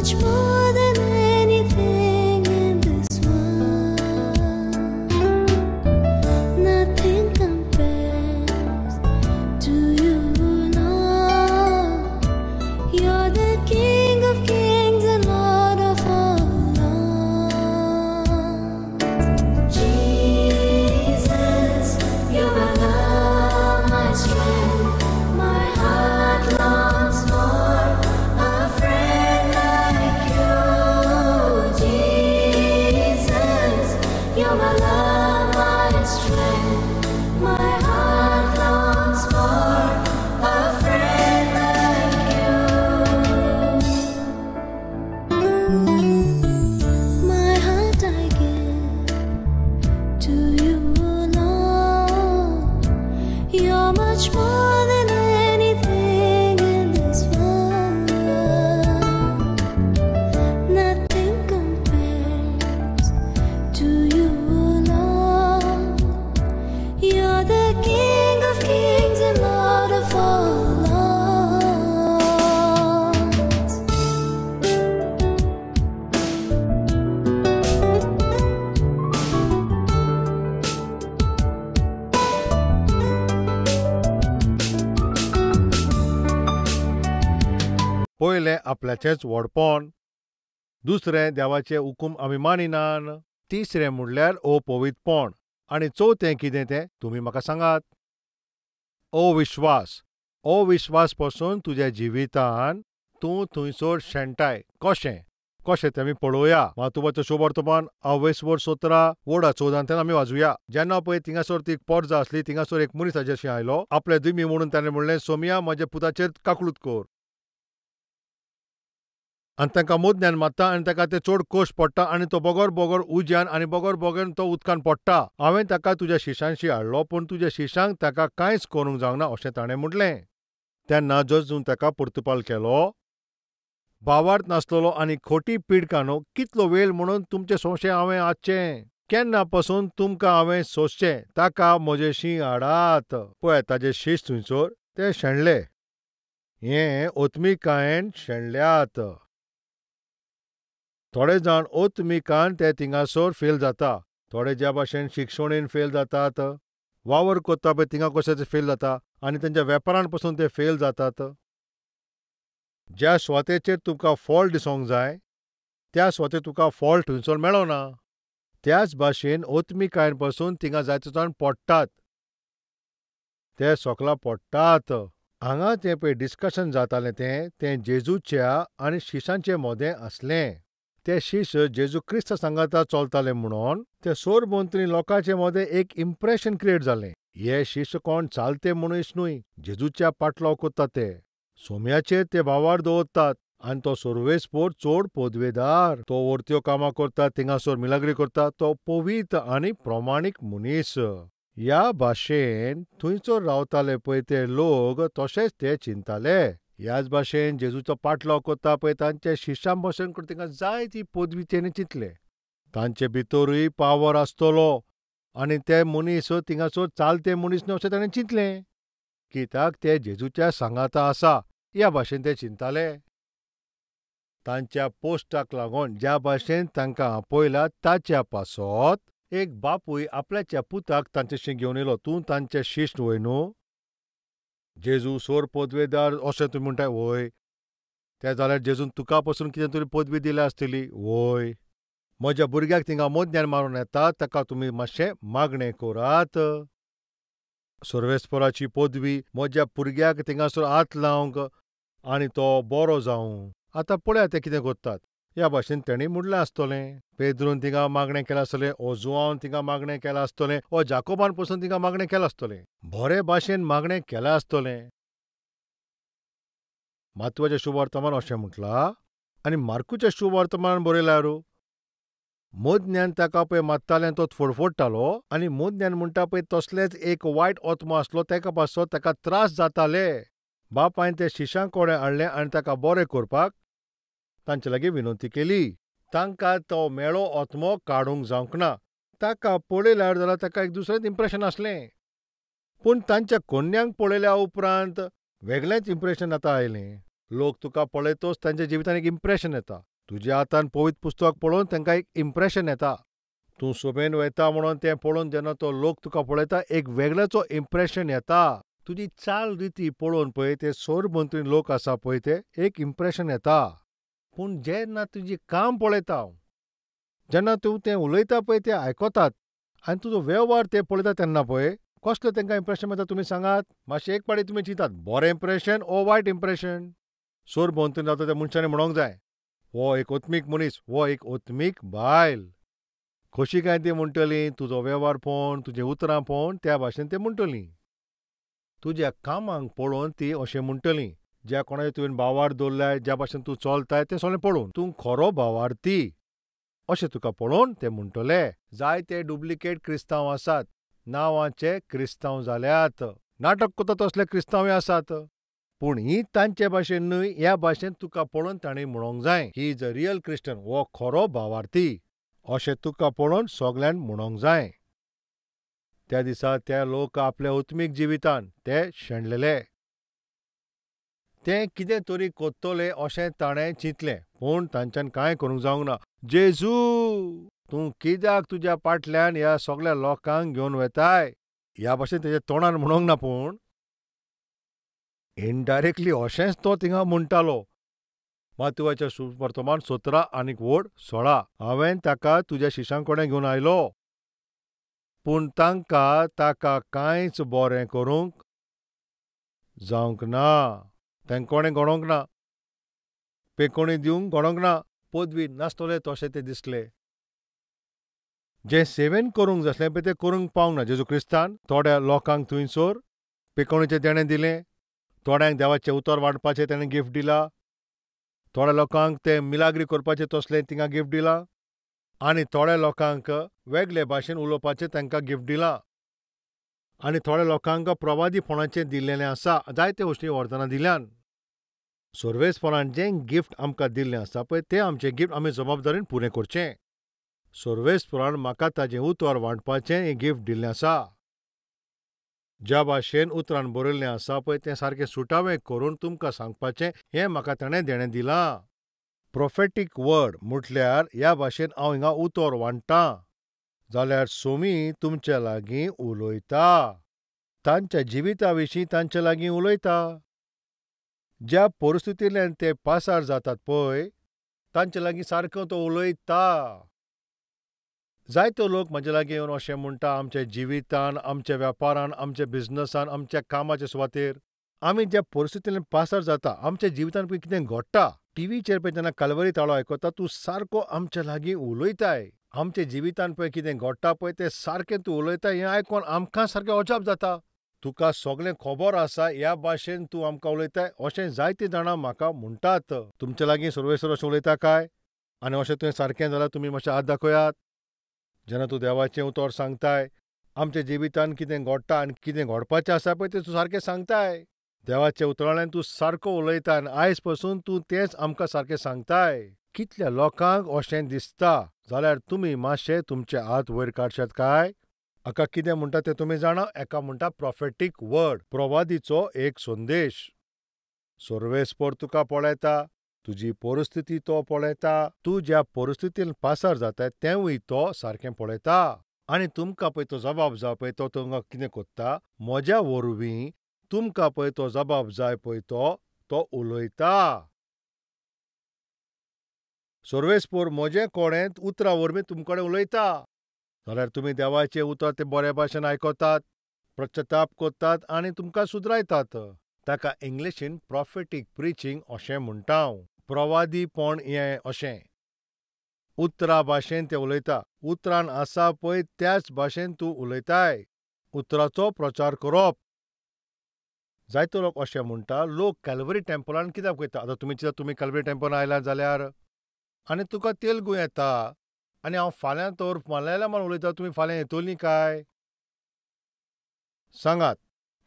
much more than anything in this world. Nothing compares to you, Lord. You're the King of kings and Lord of all lords. Jesus, you're my love, my strength. My heart longs for a friend like you. Jesus, you're my love, my strength. My heart longs for a friend like you. My heart I give to you, Lord. You're much more than anything in this world. Nothing compares to you, Lord. You're the King of kings and Lord of all lords. पयलें आपल्याचेंच व्हडपण, दुसरें देवाचे हुकूम आमी मानिनान, तिसरें म्हणल्यार अपवित्रपण आनी चवथें कितें तें तुमी म्हाका सांगात. अविश्वास. अविश्वास पसून तुज्या जिवितान तूं थंयसर शेणटाय. कशें कशें तें आमी पळोवया. मातुबाचें शुभवर्तमान अवेसवर 17 वडा 14 आमी वाजूया. जेन्ना पळय थिंगासर ती पोरजा आसली, थिंगासर एक मनीस ताजेशी आयलो, आपले दुमी म्हणून ताणें म्हणलें, सोमिया म्हज्या पुताचेर काकळूत कर. आनी तांकां मोदन्यान मारता आनी ताका ते चड कोश पडटा आनी तो बगर बगर उज्यान आनी बगर बगर तो उदकान पडटा. हांवें ताका तुज्या शिशांशी हाडलो, पूण तुज्या शिशांक ताका कांयच करूंक जावना अशें ताणें म्हटलें. तेन्ना जजून ताका पुर्तुपाल केलो, भावार्थ नासलेलो आनी खोटी पिडकानो, कितलो वेळ म्हणून तुमचे सोंशे हांवें आसचें, केन्ना पसून तुमकां हांवें सोंसचें, ताका म्हजेशी हाडात. पळय ताजे शीश थंयसर ते शेणले, हें ओतमिकायेन शेणल्यात. थोडे जाण ओतमिकान ते थिंगासर फेल जाता, थोडे ज्या भाशेन शिक्षणेन फेल जातात, वावर करता पळय थिंगा कशें ते फेल जाता आनी तेंच्या वेपारान पसून ते फेल जातात. ज्या सुवातेचेर तुमकां फॉल्ट दिसोंक जाय त्या सुवातेर तुका फॉल्ट थंयसर मेळना. त्याच भाशेन ओतमिकायेन पसून थिंगा जायते जाण पडटात, ते सोकला पडटात. हांगा तें पळय डिस्कशन जातालें तें तें जेजूच्या आनी शिशांचे मोदें आसलें. ते शिश जेजू क्रिस्त सांगाता चलताले म्हणून ते सोरभोंवतणी लोकांचे मदें एक इम्प्रेशन क्रिएट जालें, हे शिश कोण चालते मनीस न्हय, जेजूच्या पाटलाव करता ते, सोम्याचेर ते भावार दवरतात आनी तो सोर्वेस्पोर चड पदवेदार, तो वरत्यो कामां करता, थिंगासर मिलाग्री करता, तो पवित्र आनी प्रमाणीक मनीस. ह्या भाशेन थंयसर रावताले पळय ते लोक तशेंच ते चिंताले. ह्याच भाशेन जेजूचो पाटलाव करता पळय तांच्या शिश्यां भशेन तांकां जाय ती पदवी तेणें चिंतलें. तांचे भितरूय पावर आसतलो आनी ते मनीस थिंगासर चालते मनीस न्हय अशें ताणें चिंतलें, कित्याक ते जेजूच्या सांगाता आसा ह्या भाशेन ते चिंताले. तांच्या पोस्टाक लागून ज्या भाशेन तांकां आपयला ताच्या पासत एक बापूय आपल्याच्या पुताक तांच्याशी घेवन येयलो. तूं तांचे शिश्य व्हय न्हू, जेजू सोर पदवेदार अशें तुमी म्हणटाय, व्हय. तें जाल्यार जेजून तुका पसून कितें तरी पदवी दिल्या आसतली, व्हय. म्हज्या भुरग्याक थिंगा मोदन्यान मारून येता, ताका तुमी मातशें मागणें करात. सर्वेस्पराची पदवी म्हज्या भुरग्याक थिंगासर हात लावंक आनी तो बरो जावं. आतां पळया ते कितें करतात. ह्या भाशेन तेणी म्हणलें आसतलें. पेद्रून थिंगा मागणें केलां आसतलें, ओ जुआन थिंगा मागणें केलां आसतलें, ओ जाकोबान पसून थिंगा मागणें केलां आसतलें, बरे भाशेन मागणें केलां आसतलें. मातवाच्या शुभवर्तमान अशें म्हटलां आनी मार्कूच्या शुभवर्तमान बरयल्यार मोदन्यान ताका पळय मारतालें, तो फडफडटालो आनी मोदन्यान म्हणटा पळय तसलेच एक वायट आत्मो आसलो, ताका पासत ताका त्रास जाताले. बापायन ते शिशां कडेन हाडलें आनी ताका बरें करपाक तांचे लागीं विनंती केली. तांकां तो मेळो आत्मो काडूंक जावंक ना. ताका पळयल्यार जाल्यार ताका एक दुसरेंच इम्प्रेशन आसलें, पूण तांच्या कोन्यांक पळयल्या उपरांत वेगळेंच इम्प्रेशन आतां आयलें. लोक तुका पळयतोच तांच्या जिवितान एक इम्प्रेशन येता. तुज्या हातान पवित्र पुस्तक पळोवन तांकां एक इम्प्रेशन येता. तूं सोबेन वयता म्हणून तें पळोवन जेन्ना तो लोक तुका पळयता एक वेगळेचो इम्प्रेशन येता. तुजी चाल रिती पळोवन पळय ते सोरभोंवतणी लोक आसा पळय ते एक इम्प्रेशन येता. पूण जेन्ना तुजी काम पळयता, जेन्ना तूं तें उलयता पळय ते आयकतात आनी तुजो वेव्हार ते पळयता तेन्ना पळय कसलें तांकां इम्प्रेशन येता तुमी सांगात. मातशें एक पाटी तुमी चिंतात, बरें इम्प्रेशन ओ वायट इम्प्रेशन. सोरभोंवतणी रावता त्या मनशांनी म्हणोंक जाय, हो एक ओत्मीक मनीस, हो एक ओत्मीक बायल. खोशी काय ती म्हणटली, तुजो वेव्हार पळोवन, तुजीं उतरां पळोवन त्या भाशेन ते म्हणटली. तुज्या कामांक पळोवन ती अशें म्हणटली. ज्या कोणाचें तुवें भावार दवरलाय, ज्या भाशेन तूं चलताय तें सगळें पळोवन तूं खरो भावार्थी अशें तुका पळोवन ते म्हणटले. जायते डुप्लिकेट क्रिस्तांव आसात, नांवाचे क्रिस्तांव जाल्यात, नाटक करता तसले क्रिस्तांवय आसात. पूण ही तांचे भाशेन न्हय, ह्या भाशेन तुका पळोवन तांणी म्हणोंक जाय, he is a real Christian, हो खरो भावार्थी अशें तुका पळोवन सगल्यांक म्हणोंक जाय. त्या दिसा ते लोक आपल्या उत्मीक जिवितान ते शेणलेले. ते कितें तरी कोत्तले अशें ताणें चिंतलें, पूण तांच्यान कांय करूंक जावंक ना. जेजू, तूं कित्याक तुज्या पाटल्यान ह्या सगल्या लोकांक घेवन वेताय ह्या भाशेन तेज्या तोंडान म्हणोंक ना, पूण इनडायरेक्टली अशेंच तो थिंगा म्हणटालो. मातुवाच्या वर्तमान 17:16, हांवें ताका तुज्या शिशां कडेन घेवन आयलो, पूण तांकां ताका कांयच बरें करूंक जावंक ना. तांकां कोणें गणोंक ना, पेकोणी दिवंक गणोंक ना, पदवी नासतले तशें ते दिसले. जें सेवेन करूंक जासलें पळय तें करूंक पावंक ना. जेजू क्रिस्तान थोड्या लोकांक थंयसर पेकोणीचें देणें दिलें, थोड्यांक देवाचें उतर वांटपाचें ताणें गिफ्ट दिला, थोड्या लोकांक तें मिलाग्री करपाचें तसलें तिंगा गिफ्ट दिलां, आनी थोड्या लोकांक वेगळे भाशेन उलोवपाचें तांकां गिफ्ट दिलां, आनी थोड्या लोकांक प्रवादीपणाचें दिल्लेलें आसा. जायते गोश्टी वरदानां दिल्यान. सर्वेस्परान जें गिफ्ट आमकां दिल्लें आसा पळय तें आमचें गिफ्ट आमी जबाबदारीन पुरें करचें. सर्वेस्परान म्हाका ताजें उतर वांटपाचें हें गिफ्ट दिल्लें आसा. ज्या भाशेन उतरान बरयल्लें आसा पळय तें सारकें सुटावें करून तुमकां सांगपाचें हें म्हाका ताणें देणें दिलां. प्रोफेटीक वर्ड म्हटल्यार ह्या भाशेन हांव हिंगा उतर वांट्टां जाल्यार सोमी तुमच्या लागीं उलयता, तांच्या जिविता विशीं तांच्या लागीं उलयता. ज्या परिस्थितींतल्यान ते पासार जातात पळय तांच्या लागीं सारको तो उलयता. जायते लोक म्हजे लागीं येवन अशें म्हणटा, आमच्या जिवितान, आमच्या वेपारान, आमच्या बिजनसान, आमच्या कामाच्या सुवातेर आमी ज्या परिस्थितींतल्यान पासार जाता, आमच्या जिवितान पळय कितें घडटा. टिवीचेर पळय जेन्ना कालवरी ताळो आयकता तूं सारको आमच्या लागीं उलयताय. आमच्या जिवितान पळय कितें घडटा पळय तें सारकें तूं उलयता. हें आयकून आमकां सारकें अजाप जाता. तुका सगळें खबर आसा ह्या भाशेन तूं आमकां उलयताय अशें जायते जाणां म्हाका म्हणटात. तुमच्या लागीं सर्वेस्पर अशें उलयता काय? आनी अशें तुवें सारकें जाल्यार तुमी मातशें हात दाखयात. जेन्ना तूं देवाचें उतर सांगताय, आमच्या जिवितान कितें घडटा आनी कितें घडपाचें आसा पळय तें तूं सारकें सांगताय. देवाच्या उतरांतल्यान तूं सारको उलयता आनी आयज पसून तूं तेंच आमकां सारकें सांगताय. कितल्या लोकांक अशें दिसता जाल्यार तुमी मातशें तुमचे हात वयर काडशात काय? हाका कितें म्हणटा तें तुमी जाणा? एका म्हणटा प्रोफेटीक वर्ड, प्रवादीचो एक संदेश. सर्वेस्पर तुका पळयता, तुजी परिस्थिती तो पळयता, तूं ज्या परिस्थितीन पासार जाता तेंवूय तो सारकें पळयता. आनी तुमकां पळय तो जबाब जाय पळय तो तुमकां कितें कोत्ता, म्हज्या वरवीं तुमकां पळय तो जबाब जाय पळय तो तो उलयता. सर्वेस्पर म्हजे कडेन उतरां वरवीं तुमकडेन उलयता जाल्यार तुमी देवाचें उतर ते बरे भाशेन आयकतात, पश्चाताप करतात आनी तुमकां सुदरायतात. ताका इंग्लिशीन प्रोफेटीक प्रिचींग अशें म्हणटा हांव. प्रवादीपण हें अशें उतरा भाशेन ते उलयता. उतरान आसा पळय त्याच भाशेन तूं उलयताय. उतराचो प्रचार करप. जायते लोक अशें म्हणटा, लोक कॅलवरी टेम्पलान कित्याक वयता? आतां तुमी चिंता, तुमी कॅलवरी टेम्पलान आयला जाल्यार आनी तुका तेलगू येता आनी हांव फाल्यां तर मलयाळमान उलयता, तुमी फाल्यां येतलीं काय? सांगात,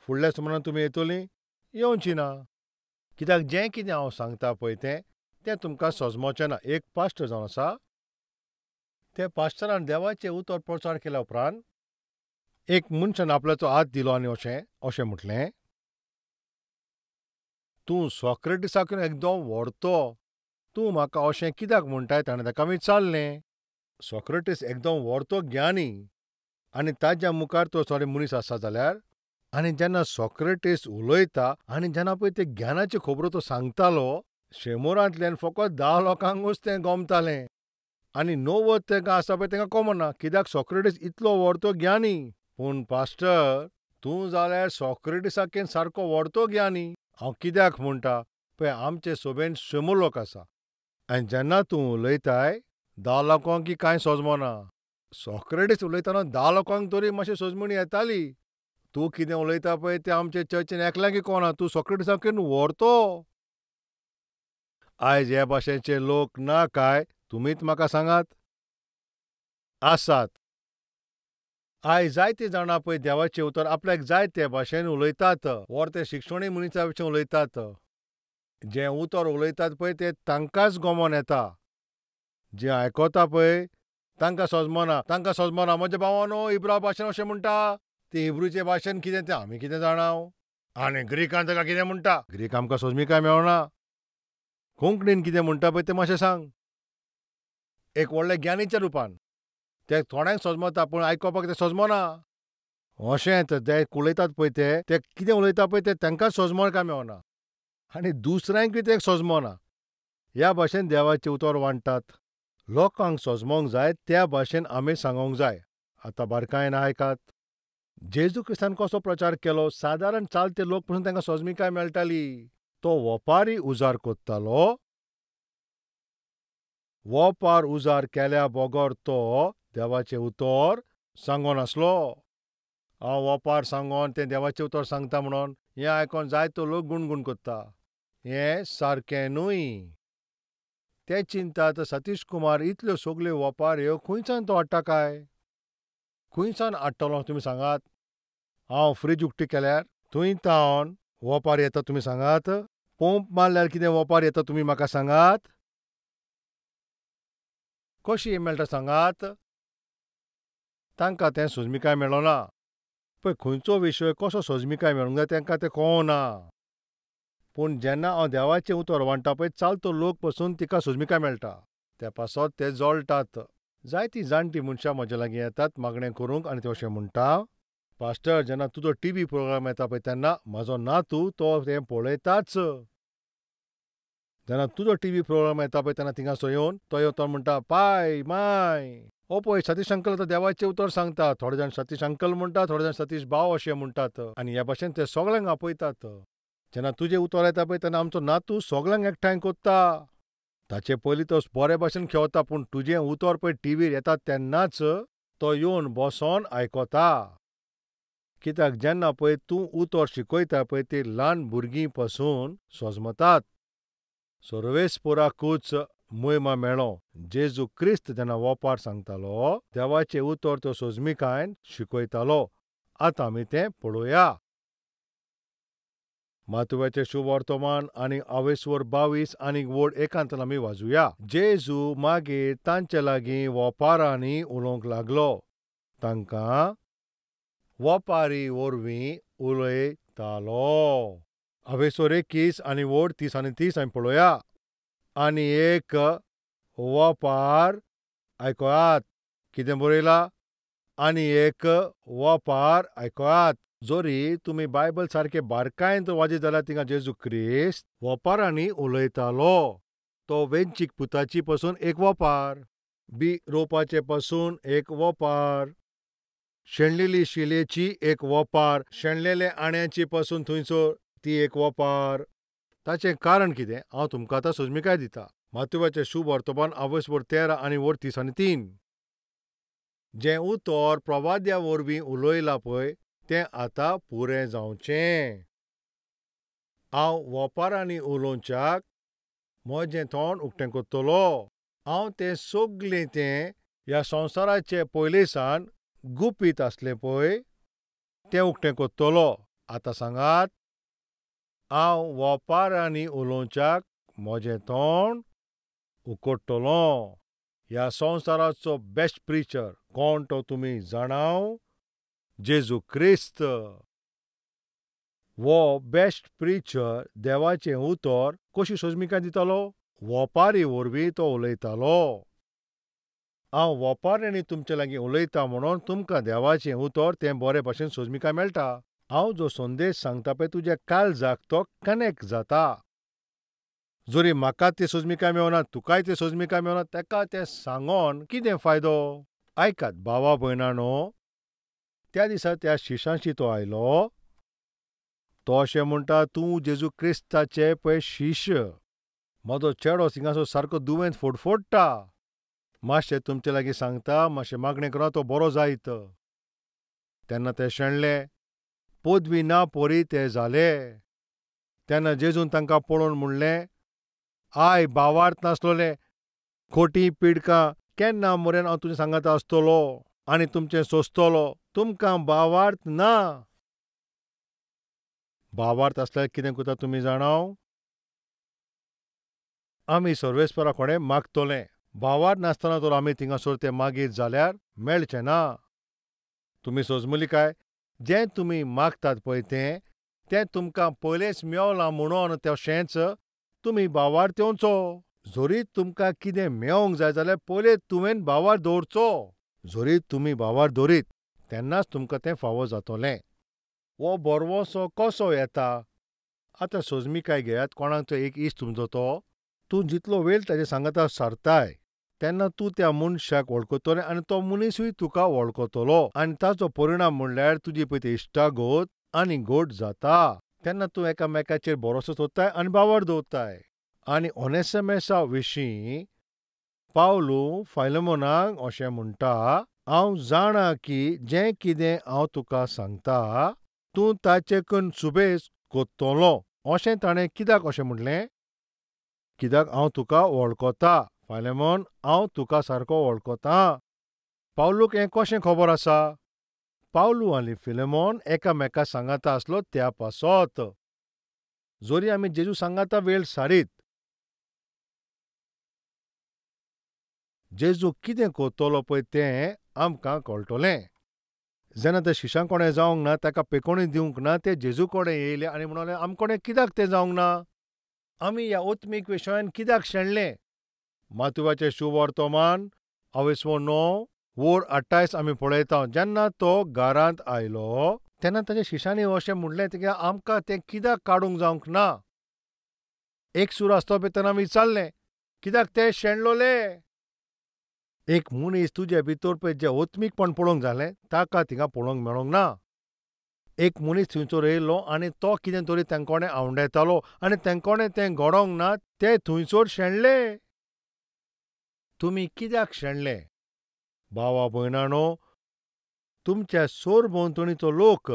फुडल्या सुमारान तुमी येतलीं? येवची ना. कित्याक जें कितें हांव सांगता पळय तें तें तुमकां सजमोचें ना. एक पास्टर जावन आसा, त्या पास्टरान देवाचें उतर प्रचार केल्या उपरांत एक मनशान आपल्याचो हात दिलो आनी अशें अशें म्हटलें, तूं सॉक्रेटिसाकून एकदम व्हरतो, तूं म्हाका अशें कित्याक म्हणटाय ताणें ताका विचारलें. सॉक्रेटीस एकदम व्हडतो ज्ञानी आनी ताज्या मुखार तो सॉरी मनीस आसा जाल्यार, आनी जेन्ना सॉक्रेटीस उलयता आनी जेन्ना पळय ते ज्ञानाच्यो खबरो तो सांगतालो, शेमोरांतल्यान फकत 10 लोकांकूच तें गमतालें आनी 90 तांकां आसा पळय तांकां कमना, कित्याक सॉक्रेटीस इतलो व्हडतो ज्ञानी. पूण पास्टर तूं जाल्यार सॉक्रेटिसाकेन सारको व्हडतो ज्ञानी. हांव कित्याक म्हणटा पळय, आमचे सोबेन 100 लोक आसा आनी जेन्ना तूं उलयताय 10 लोकांक कांय सोजमना. सॉक्रेटीस उलयतना 10 लोकांक तरी मातशी सोजमणी येताली. तूं कितें उलयता पळय तें आमचे चर्चीन एकल्याकय कोणा, तूं सॉक्रेटिसाकेन व्हरतो. आयज हे भाशेचे लोक ना काय तुमीच म्हाका सांगात? आसात. आयज जायते जाणां पळय देवाचें उतर आपल्याक जाय ते भाशेन उलयतात, वर ते शिक्षणी मनशा भशेन उलयतात. जें उतर उलयतात पळय तें तांकांच गमोन येता, जें आयकता पळय तांकां सोजमना. तांकां सोजमना. म्हज्या भावानो इब्रा भाशेन अशें म्हणटा, ते हिब्रूचे भाशेन कितें तें आमी कितें जाणाव, आनी ग्रीकान ताका कितें म्हणटा, ग्रीक आमकां सोजमिकाय मेळना. कोंकणीन कितें म्हणटा पळय तें मातशें सांग. एक व्हडल्या ज्ञानीच्या रुपान ते थोड्यांक सोजमता पूण आयकुपाक तें सोजमना. अशेंच ते उलयतात पळय ते कितें उलयता पळय तें तांकां सोजमो काय मेळना आनी दुसऱ्यांकूय तें सोजमना. ह्या भाशेन देवाचें उतर वांट्टात. लोकांक सोजमोंक जाय त्या भाशेन आमी सांगोंक जाय. आतां बारकायेन आयकात. जेजू क्रिस्तान कसो प्रचार केलो, सादारण चालते लोक पसून तांकां सोजमिकाय मेळटाली. तो वोपारी उजार कोत्तालो. वोपार उजार केल्या बगर तो देवाचें उतर सांगोनासलो. हांव वोपार सांगोन तें देवाचें उतर सांगता म्हणून हें आयकोन जायतो लोक गुणगुण कोत्ता. हें सारकें न्हय. ते चिंतात सतीश कुमार इतल्यो सगल्यो वोपार ह्यो खंयच्यान तो हाडटा काय? खंयच्यान हाडटलो तुमी सांगात? हांव फ्रीज उक्ती केल्यार थंय तावन वोपार येता तुमी सांगात? पंप मारल्यार कितें वोपार येता तुमी म्हाका सांगात? कशी मेळटा सांगात? तांकां तें सोजमिकाय मेळना. पळय खंयचो विशय कसो सोजमिकाय मेळूंक जाय तांकां तें कळना. पूण जेन्ना हांव देवाचें उतर वांट्टा पळय चालतो लोक पसून तिका सोजमिकाय मेळटा, त्या पासत ते जळटात. जायतीं जाणटीं मनशां म्हज्या लागीं येतात मागणें करूंक आनी ते अशें म्हणटा, पास्टर जेन्ना तुजो टीव्ही प्रोग्राम येता पळय तेन्ना म्हजो नातू तो तें पळयताच. जेन्ना तुजो टीव्ही प्रोग्राम येता पळय तेन्ना थिंगासो येवन तो येवन तो म्हणटा, पाय माय ओ पळय सतीश अंकल आतां देवाचें उतर सांगता. थोडे जाण सतीश अंकल म्हणटा, थोडे जाण सतीश भाव अशें म्हणटात आनी ह्या भाशेन ते सगळ्यांक आपयतात. जेन्ना तुजें उतर येता पळय तेन्ना आमचो नातू सगळ्यांक एकठांय कोत्ता. ताचे पयलीं तो बरे भाशेन खेळता, पूण तुजें उतर पळय टीव्हीर येता तेन्नाच तो येवन बसोन आयकता. कित्याक जेन्ना पळय तूं उतर शिकयता पळय ती ल्हान भुरगीं पसून सोजमतात. सर्वेस्पोराकूच मोयमा मेळो. जेजू क्रिस्त जेन्ना वोपार सांगतालो देवाचें उतर तो सोजमिकायन शिकयतालो. आतां आमी तें पळोवया. मातुव्याचें शुभवर्तमान आनी आवेस्वर 22 आनी वड 1 आमी वाजुया. जेजू मागीर तांचे लागीं वोपारांनी उलोवंक लागलो. तांकां वोपारी वरवीं उलयतालो. आवेस्वर 21 आनी वड 30 आनी 30 आमी पळोवया. आनी एक वोपार आयकयात. कितें बरयलां? आनी एक वोपार आयकयात. जरी तुमी बायबल सारके बारकायेन वाजयत जाल्यार थिंगा जेजू क्रिस्त वोपारांनी उलयतालो. तो वेंचीक पुताची पसून एक वोपार, बी रोवपाचे पसून एक वोपार, शेणलेली शिलेची एक वोपार, शेणलेले आण्याची पसून थंयसर ती एक वोपार. ताचें कारण कितें हांव तुमकां आतां सोजमिकाय दिता. मातुव्याचें शुभ वर्तमान आवयसवर 13 आनी वड 30 आनी 3. जें उतर प्रवाद्या वरवीं उलयलां पळय तें आतां पुरें जावचें. हांव वोपारांनी उलोवच्याक म्हजें तोंड उक्तें करतलो. हांव तें सगलें तें ह्या संवसाराचे पयलींसान गुपीत आसलें पळय तें उक्तें करतलो. आतां सांगात, हांव वोपारांनी उलोवच्याक म्हजें तोंड उकडटलो. ह्या संवसाराचो बेस्ट प्रिचर कोण तो तुमी जाणाव? जेजू क्रिस्त. वो बेस्ट प्रिचर देवाचें उतर कशी सोजमिकाय दितालो? वोपारी वरवीं तो उलयतालो. हांव वोपाऱ्यांनी तुमचे लागीं उलयता म्हणून तुमकां देवाचें उतर तें बरे भाशेन सोजमिकाय मेळटा. हांव जो संदेश सांगता पळय तुज्या काळजाक तो कनेक्ट जाता. जरी म्हाका ती सोजमिकाय मेवना, तुकाय ती सोजमिकाय मेवना, तेका तें सांगोन कितें फायदो? आयकात भावा भयणानो, त्या दिसा त्या शिशांशी तो आयलो. तो अशें म्हणटा, तूं जेजू क्रिस्ताचे पळय शिश्य. म्हजो चेडो थिंगासर सारको दुयेंत फोडफोडटा. मातशें तुमचे लागीं सांगता, मातशें मागणें करा, तो बरो जायत. तेन्ना ते शेणले, पदवी ना परी ते जाले. तेन्ना जेजून तांकां पळोवन म्हणलें, I भावार्थ नासलोले खोटी पिडकां, केन्ना मरेन हांव तुजें सांगाता आसतलो आनी तुमचें सोंसतलो? तुमकां भावार्थ ना. भावार्थ आसल्यार कितें करता तुमी जाणाव? आमी सर्वेस्परा कोणें मागतले. भावार्थ नासतना तर आमी थिंगासर तें मागीत जाल्यार मेळचें ना. तुमी सोजमली काय? जें तुमी मागतात पळय तें तें तुमकां पयलेंच मेवलां म्हणून तशेंच तुमी भावार्थ येवचो. जरी तुमकां कितें मेवंक जाय जाल्यार पयलें तुवें भावार्थ दवरचो. जरी तुमी भावार्थ दवरीत तेन्नाच तुमकां तें फावो जातलें. हो भरवंसो कसो येता? आतां सोजमिकाय घेयात, कोणाक एक इश्ट तुमचो तो, तूं जितलो वेळ ताजे सांगाता सारताय तेन्ना तूं त्या मनशाक वळखतलें आनी तो मनीसूय तुका वळखतलो. आनी ताचो परिणाम म्हणल्यार तुजी पळय ती इश्टागत आनी घट जाता. तेन्ना तूं एकामेकाचेर भरोसो दवरताय आनी भावार्थ दवरताय. आनी ओनेसिमसा विशीं पावलू फायलेमोनाक अशें म्हणटा, हांव जाणा की जें कितें हांव तुका सांगता तूं ताचे कन सुबेज कोत्तलो. अशें ताणें कित्याक अशें म्हणलें? कित्याक हांव तुका वळखता फायलेमोन, हांव तुका सारको वळखता. पावलूक हें कशें खबर आसा? पावलू आनी फिलेमोन एकामेका सांगाता आसलो त्या पासत. जरी आमी जेजू सांगाता वेळ सारीत, जेजू कितें करतलो पळय तें आमकां कळटलें. जेन्ना ते शिशां कोणें जावंक ना, ताका पेकोणी दिवंक ना, ते जेजू कडेन येयले आनी म्हणलें, आमकोणें कित्याक तें जावंक ना? आमी ह्या आत्मीक विशयान कित्याक शेणले? मातुवाचें शुभवर्तमान अवेसवो 9 वोर 28 आमी पळयता. जेन्ना तो घरांत आयलो तेन्ना ताच्या शिशांनी अशें म्हणलें, तिका आमकां तें कित्याक काडूंक जावंक ना? एक सूर आसतो पळय तेन्ना विचारलें, कित्याक ते शेणलोले? एक मनीस तुजे भितर पळय जें आत्मीकपण पळोवंक जालें ताका थिंगा पळोवंक मेळोंक ना. एक मनीस थंयसर येयलो आनी तो कितें तरी तेंकोणें आंवडेतालो आनी तेंकोणें तें घडोवंक ना, ते थंयसर शेणले. तुमी कित्याक शेणले? भावा भयणानो, तुमच्या सरभोंवतणीचो लोक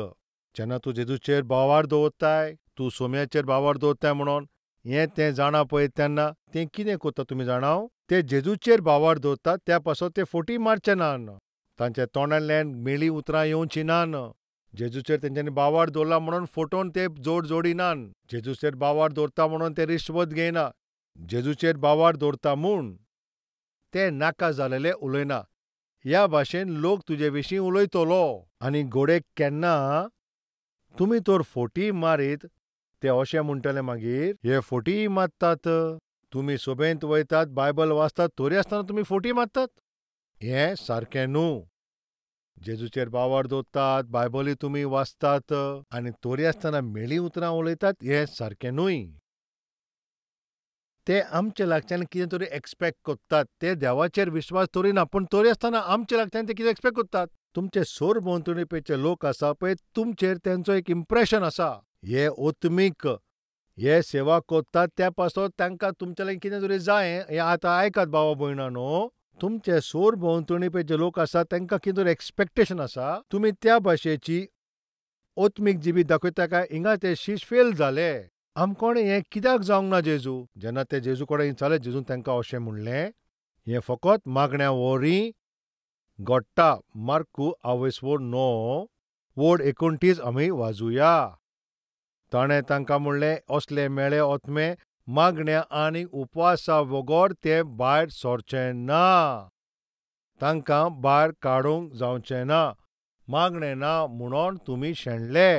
जेन्ना तूं जेजूचेर भावार्थ दवरताय, तूं सोम्याचेर भावार्थ दवरताय म्हणून हें तें जाणा पळय तेन्ना तें कितें करता तुमी जाणाव? ते जेजूचेर भावार्थ दवरतात त्या पासत ते फोटी मारचे नान, तांच्या तोंडांतल्यान मेळी उतरां येवची नान. जेजूचेर तेंच्यांनी भावार्थ दवरला म्हणून फोटोन ते जोड जोडिनान. जेजूचेर भावार्थ दवरता म्हणून ते रिश्वत घेयना. जेजूचेर भावार्थ दवरता म्हूण ते नाका जालेले उलयना. ह्या भाशेन लोक तुजे विशीं उलयतलो. आनी घोडेक केन्ना तुमी तर फोटी मारीत ते अशें म्हणटले मागीर, हे फोटी मारतात. तुमी सोबेंत वयतात, बायबल वाचतात, तरी आसतना तुमी फोटी मारतात. हें सारकें न्हू. जेजूचेर भावार्थ दवरतात, बायबलूय तुमी वाचतात आनी तरी आसतना मेळी उतरां उलयतात, हें सारकें न्हय. ते आमच्या लागच्यान कितें तरी एक्सपेक्ट करतात. ते देवाचेर विश्वास दवरिना, पूण तरी आसतना आमच्या लागच्यान ते कितें एक्सपेक्ट करतात. तुमचे सरभोंवतणी पळय लोक आसा पळय तुमचेर तेंचो एक इम्प्रेशन आसा. हे आत्मीक हे सेवा करतात त्या पासत तांकां तुमच्या लागीं कितें तरी जाय. हें आतां आयकात भावा भयणानो, तुमचे सरभोंवतणी पळय जे लोक आसा तांकां कितें तरी एक्सपेक्टेशन आसा. तुमी त्या भाशेची आत्मीक जिबी दाखयता काय हिंगा ते शीश फेल जाले. आमकोणें हें कित्याक जावंक ना जेजू? जेन्ना ते जेजू कडेन विचारलें, जेजून तांकां अशें म्हणलें, हें फकत मागण्या वरी घडटा. मार्कू आवयसवो 9 वोड 29 आमी वाजुया. ताणें तांकां म्हणलें, असले मेळे आत्मे मागण्या आनी उपवासा बगर ते भायर सरचें ना, तांकां भायर काडूंक जावचें ना. मागणें ना म्हणून तुमी शेणले.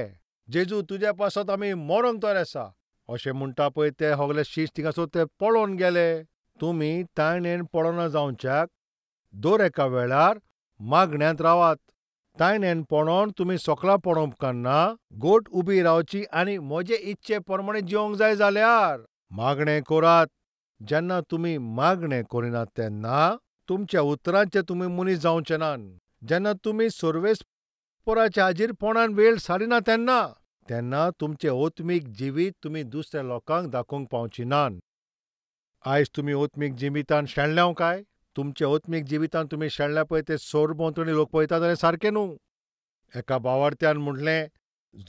जेजू तुज्या पासत आमी मरोंक तयार आसा. अशें म्हणटा पळय ते सगळे शीश थिंगासर ते पळोवन गेले. तुमी ताणेन पळोवना जावच्याक दर एका वेळार मागण्यांत रावात. ताणेन पळोवन तुमी सोकलां पळोवंक उपकारना. गोट उबी रावची आनी म्हजे इच्छे प्रमाणे जिवंक जाय जाल्यार मागणें करात. जेन्ना तुमी मागणें करिनात तेन्ना तुमच्या उतरांचे तुमी मनीस जावचे नात. जेन्ना तुमी सर्वेस्पराच्या हाजीरपणान वेळ सारिना तेन्ना तेन्ना तुमचें ओत्मीक जिवीत तुमी दुसऱ्या लोकांक दाखोवंक पावची नात. आयज तुमी ओत्मीक जिवितान शेणल्याव काय? तुमच्या ओत्मीक जिवितान तुमी शेणल्या पळय ते सरभोंवतणी लोक पळयतात जाल्यार सारकें न्हू. एका बावार्थ्यान म्हटलें,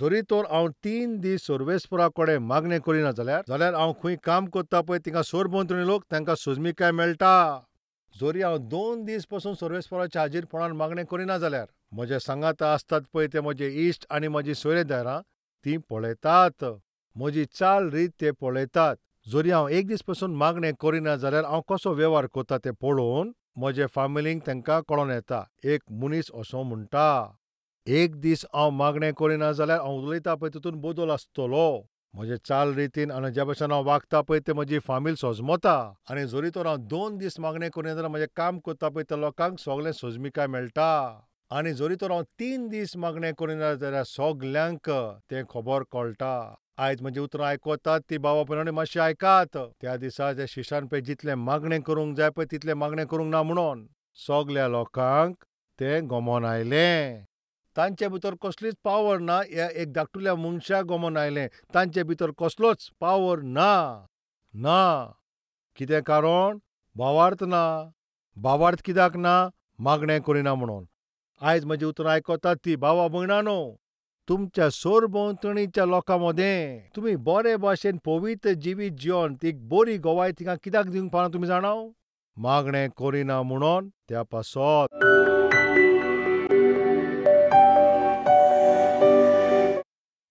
जरी तर हांव 3 दीस सर्वेस्परा कडेन मागणें करिना जाल्यार हांव खंय काम करता पळय थिंगा सरभोंवतणी लोक तांकां सोजमिकाय मेळटा. जरी हांव 2 दीस पसून सर्वेस्पराच्या हाजीरपणान मागणें करिना जाल्यार म्हज्या सांगाता आसतात पळय ते म्हजे इश्ट आनी म्हजी सोयरेदारां तीं पळयतात, म्हजी चाल रीत ते पळयतात. जरी हांव 1 दीस पसून मागणें करिना जाल्यार हांव कसो वेव्हार करता तें पळोवन म्हजे फामिलींक तांकां कळोन येता. एक मनीस असो म्हणटा, 1 दीस हांव मागणें करिना जाल्यार हांव उलयता पळय तितून बदल आसतलो. म्हजे चाल रितीन आनी ज्या भशेन हांव वागता पळय तें म्हजी फामील सोजमता. आनी जरी तर हांव 2 दीस मागणें करिना जाल्यार म्हजें काम करता पळय त्या लोकांक सगळें सोजमिकाय मेळटा. आनी जरी तर हांव 3 दीस मागणें करिना जाल्यार सगल्यांक तें खबर कळटा. आयज म्हजी उतरां आयकतात ती बाबा भयणांनी मातशें आयकात. त्या दिसा त्या शिशान पळय जितलें मागणें करूंक जाय पळय तितलें मागणें करूंक ना म्हणून सगल्या लोकांक तें गमोन आयलें. तांचे भितर कसलीच पावर ना. ह्या एक धाकटुल्या मनशाक गमोन आयलें, तांचे भितर कसलोच पावर ना. ना कितें कारण? भावार्थ ना. भावार्थ कित्याक ना? मागणें करिना म्हणून. आयज म्हजी उतरां आयकतात ती भावा भयणांनो, तुमच्या सरभोंवतणीच्या लोकां मदें तुमी बरे भाशेन पवित्र जिवीत जिवन ती बरी गवाय तिका कित्याक दिवंक पावना तुमी जाणा? मागणें करिना म्हणून त्या पासत.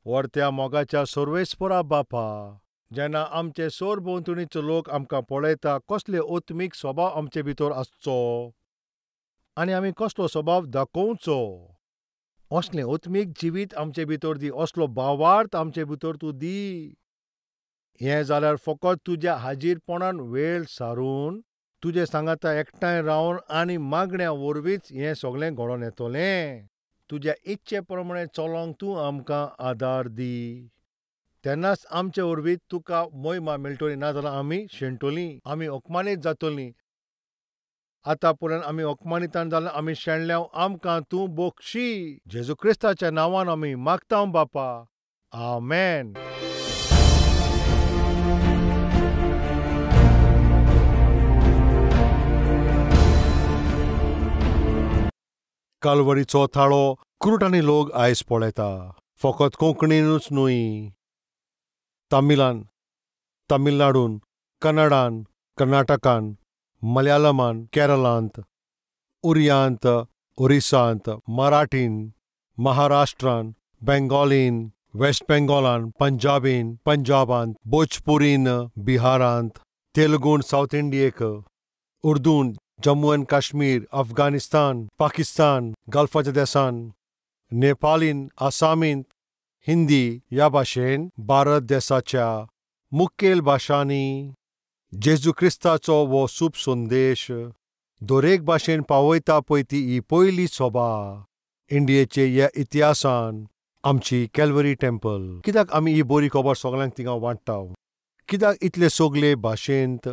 वरत्या मोगाच्या सर्वेस्परा बापा, जेन्ना आमचे सरभोंवतणीचो लोक आमकां पळयता कसले ओत्मीक स्वभाव आमचे भितर आसचो आनी आमी कसलो स्वभाव दाखोवचो, असलें ओत्मीक जिवीत आमचे भितर दी, असलो भावार्थ आमचे भितर तूं दी. हें जाल्यार फकत तुज्या हाजीरपणान वेळ सारून तुजे सांगाता एकठांय रावन आनी मागण्या वरवींच हें सगळें घडोवन येतलें. तुज्या इच्छे प्रमाणे चलोंक तूं आमकां आदार दी. तेन्नाच आमचे वरवीं तुका मोहिमा मेळटली, ना जाल्यार आमी शेणटलीं, आमी अपमानीत जातलीं. आतां पर्यंत आमी अपमानितान जाल्यार आमी शेणल्या, आमकां तूं बक्षी. जेजू क्रिस्ताच्या नांवान आमी मागता बापा, आमेन. कालवरीचो थाळो कुरुटांनी लोक आयज पळयता, फकत कोंकणीनूच न्हय, तमिळान, तमिळनाडून, कन्नडान, कर्नाटकान, मलयाळमान, केरळांत, उरियांत, ओरिसांत, मराठीन, महाराष्ट्रान, बेंगॉलीन, वेस्ट बेंगॉलान, पंजाबीन, पंजाबांत, भोजपुरीन, बिहारांत, तेलुगून सावथ इंडियेक, उर्दून, जम्मू एंड काश्मीर, अफगाणिस्तान, पाकिस्तान, गल्फाच्या देसान, नेपालीन, आसामीन, हिंदी ह्या भाशेन भारत देसाच्या मुखेल भाशांनी जेजू क्रिस्ताचो हो सूप संदेश दरेक भाशेन पावयता पळय ती ही पयली सभा इंडियेचे ह्या इतिहासान आमची कॅल्वरी टेम्पल. कित्याक आमी ही बरी खबर सगळ्यांक थिंगा वांट्टा? कित्याक इतले सगळे भाशेंत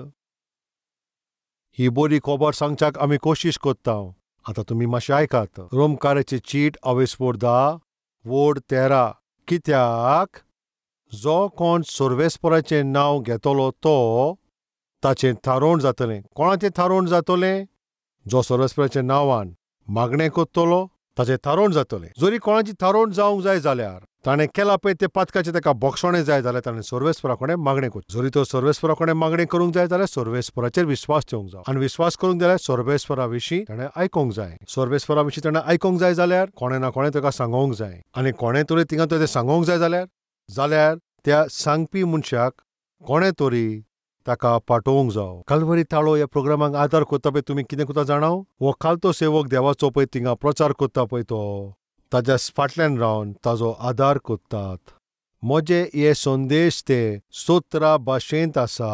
ही बरी खबर सांगच्याक आमी कोशिश करता? आतां तुमी मातशें आयकात. रोमकाराची चीट अवेस्पोर 10 वोड 13. कित्याक जो कोण सर्वेस्पराचें नांव घेतलो तो ताचें थारोवण जातलें. कोणाचें थारोवण जातलें? जो सर्वेस्पराच्या नांवान मागणें करतलो ताचें थारोवण जातलें. जरी कोणाची थारोवण जावंक जाय जाल्यार ताणें केलां पळय तें पातकाचें ताका बक्षणें जाय जाल्यार ताणें सर्वेस्परा कडेन मागणें करचें. जरी तो सर्वेस्परा कडेन मागणें करूंक जाय जाल्यार सर्वेस्पराचेर विस्वास ठेवंक जाय, आनी विस्वास करूंक जाल्यार सर्वेस्परा विशीं ताणें आयकूंक जाय. सर्वेस्परा विशीं ताणें आयकूंक जाय जाल्यार कोणें ना कोणें ताका सांगोंक जाय, आनी कोणें तरी थिंगा तें सांगोंक जाय जाल्यार त्या सांगपी मनशाक कोणें तरी ताका पाठोवंक जावो. कालवरी थाळो ह्या प्रोग्रामाक आदार करता पळय तुमी कितें करता जाणा? हो खालतो सेवक देवाचो पळय थिंगा प्रचार करता पळय तो ताज्या फाटल्यान रावन ताजो आदार करतात. म्हजे हे संदेश ते 17 भाशेंत आसा.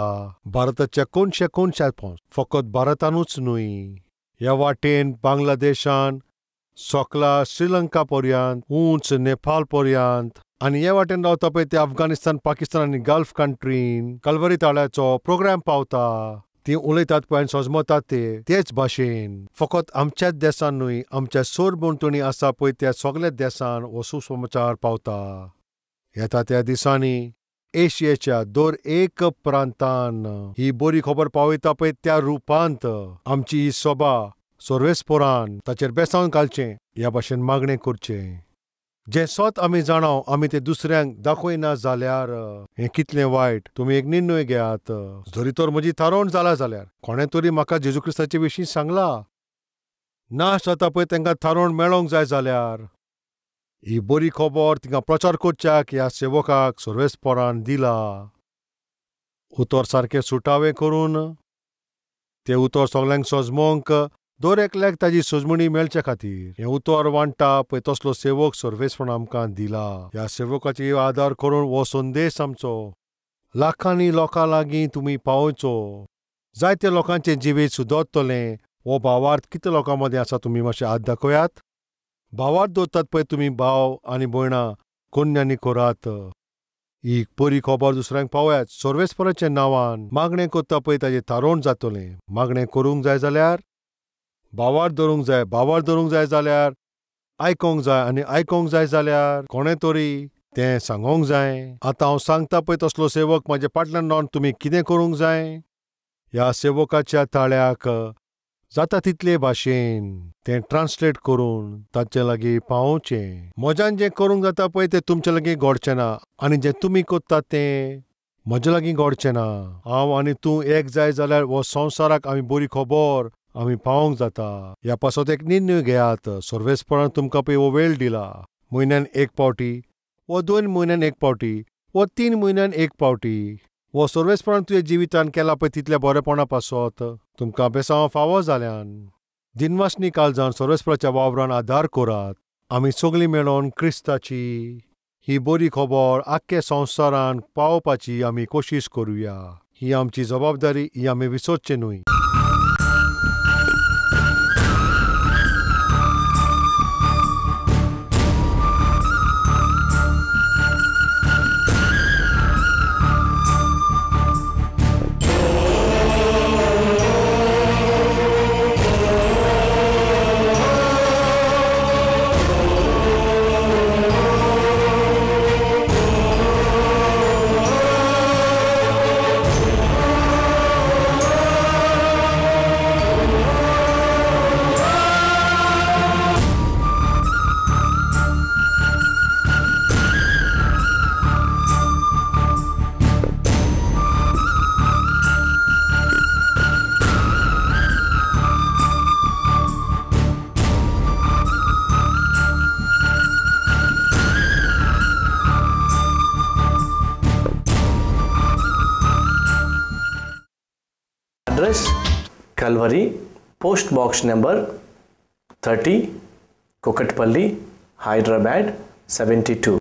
भारताच्या कोनशा कोनशात पावस, फकत भारतानूच न्हय, ह्या वाटेन बांगलादेशान, सोकला श्रीलंका पर्यंत, उंच नेपाळ पर्यंत, आनी हे वाटेन रावता पळय ते अफगाणिस्तान, पाकिस्तान आनी गल्फ कंट्रीन कलवरी ताळ्याचो प्रोग्राम पावता. ती उलयतात पळय आनी सजमतात ते तेच भाशेन. फकत आमच्याच देसान न्हय, आमच्या सरभोंवतणी आसा पळय त्या सगल्या देसान हो सुसमाचार पावता. येता त्या दिसांनी एशियेच्या दर एक प्रांतान ही बरी खबर पावयता पळय त्या रुपांत आमची ही सभा सर्वेस्पोरान ताचेर बेसावन घालचें ह्या भाशेन मागणें करचें. जें सत आमी जाणाव आमी तें दुसऱ्यांक दाखयना जाल्यार हें कितलें वायट. तुमी एक निर्णय घेयात. जरी तर म्हजी थारोवण जाला जाल्यार कोणें तरी म्हाका जेजू क्रिस्ताचे विशीं सांगला ना जाता पळय तांकां थारोवण मेळोंक जाय जाल्यार ही बरी खबर तिंगा प्रचार करच्याक ह्या सेवकाक सर्वेस्पोरान दिला. उतर सारकें सुटावें करून तें उतर सगल्यांक सजमोंक दर एकल्याक ताजी सजमणी मेळचे खातीर हें उतर वांट्टा पळय तसलो सेवक सर्वेस्पोरान आमकां दिला. ह्या सेवकाची आदार करून हो संदेश आमचो लाखांनी लोकां लागीं तुमी पावोवचो. जायते लोकांचें जिवीत सुदरतलें. हो भावार्थ कितल्या लोकां मदीं आसा तुमी मातशें हात दाखयात. भावार्थ दवरतात पळय तुमी भाव आनी भयणां कोन्यांनी करात. ही बरी खबर दुसऱ्यांक पावयात सर्वेस्पोराच्या नांवान. मागणें करता पळय ताजें थारोवण जातलें. मागणें करूंक जाय जाल्यार भावार्थ धरूंक जाय, भावार्थ धरूंक जाय जाल्यार आयकोंक जाय, आनी आयकोंक जाय जाल्यार कोणें तरी तें सांगोंक जाय. आतां हांव सांगता पळय तसलो सेवक म्हाज्या फाटल्यान रावन तुमी कितें करूंक जाय. ह्या सेवकाच्या ताळ्याक जाता तितले भाशेन तें ट्रान्सलेट करून तांचे लागीं पावोवचें. म्हज्यान जें करूंक जाता पळय तें तुमचे लागीं घडचें ना, आनी जें तुमी करतात तें म्हज्या लागीं घडचें ना. हांव आनी तूं एक जाय जाल्यार हो संवसाराक आमी बरी खबर आमी पावोवंक जाता. ह्या पासत एक निर्णय घेयात. सर्वेस्पोरान तुमकां पळय हो वेळ दिला. म्हयन्यान एक पावटी वा 2 म्हयन्यान एक पावटी वा 3 म्हयन्यान एक पावटी हो सर्वेस्पोरान तुज्या जिवितान केला पळय तितल्या बरेपणा पासत तुमकां बेसांव फावो जाल्यान दिनवासनी काळजान सर्वेस्पोराच्या वावरान आदार करात. आमी सगळीं मेळोन क्रिस्ताची ही बरी खबर आख्खे संवसारान पावोवपाची आमी कोशिश करुया. ही आमची जबाबदारी, ही आमी विसरचें न्हय. Address Calvary, post box number 30, Kukatpally, Hyderabad 72.